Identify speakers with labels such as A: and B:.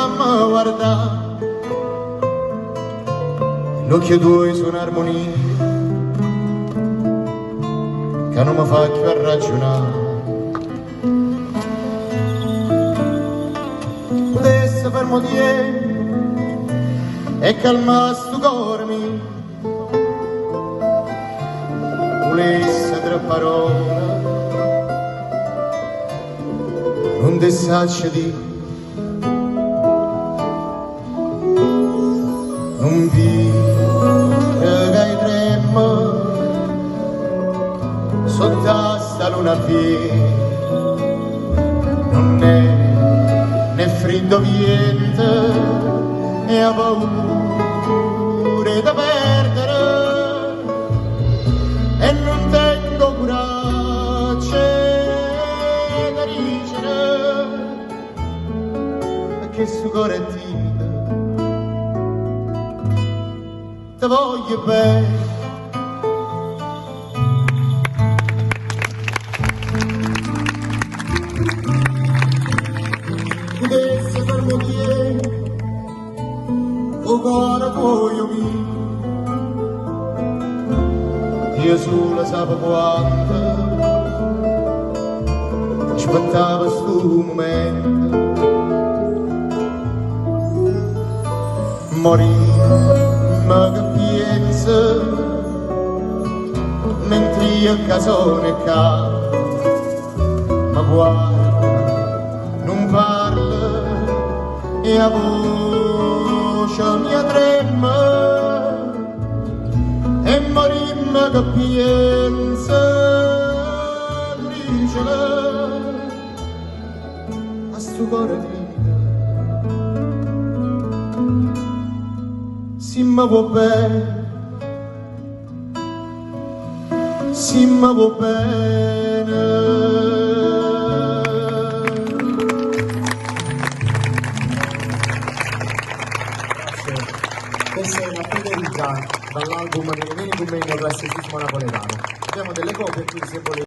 A: a me guardà. L'occhio tuoi sono armonia che non mi fa più ragionare. Potesse fermo tiempo e calmare sto cuore mio. Volesse tre parole, non ti saccio di non dire che tremo sotto sta luna piena non è né freddo niente e ha paura da perdere e non tengo coraggio da dicere perché su cuore è timido te voglio bene. Potesse fermo tiempo, o cuore tuo mio, Dio solo sa quanto aspettava sto momento. Morì, ma che pensa, mentre io casone qua, ma guarda, non parla, e a voce mia trema, e morì, ma che pensa, dicela, a sto cuore timido. Si mi vuoi bene, si mi vuoi bene.
B: Grazie. Questa è la Federica dall'album Vieni con me classicismo napoletano. Abbiamo delle copie qui se volete.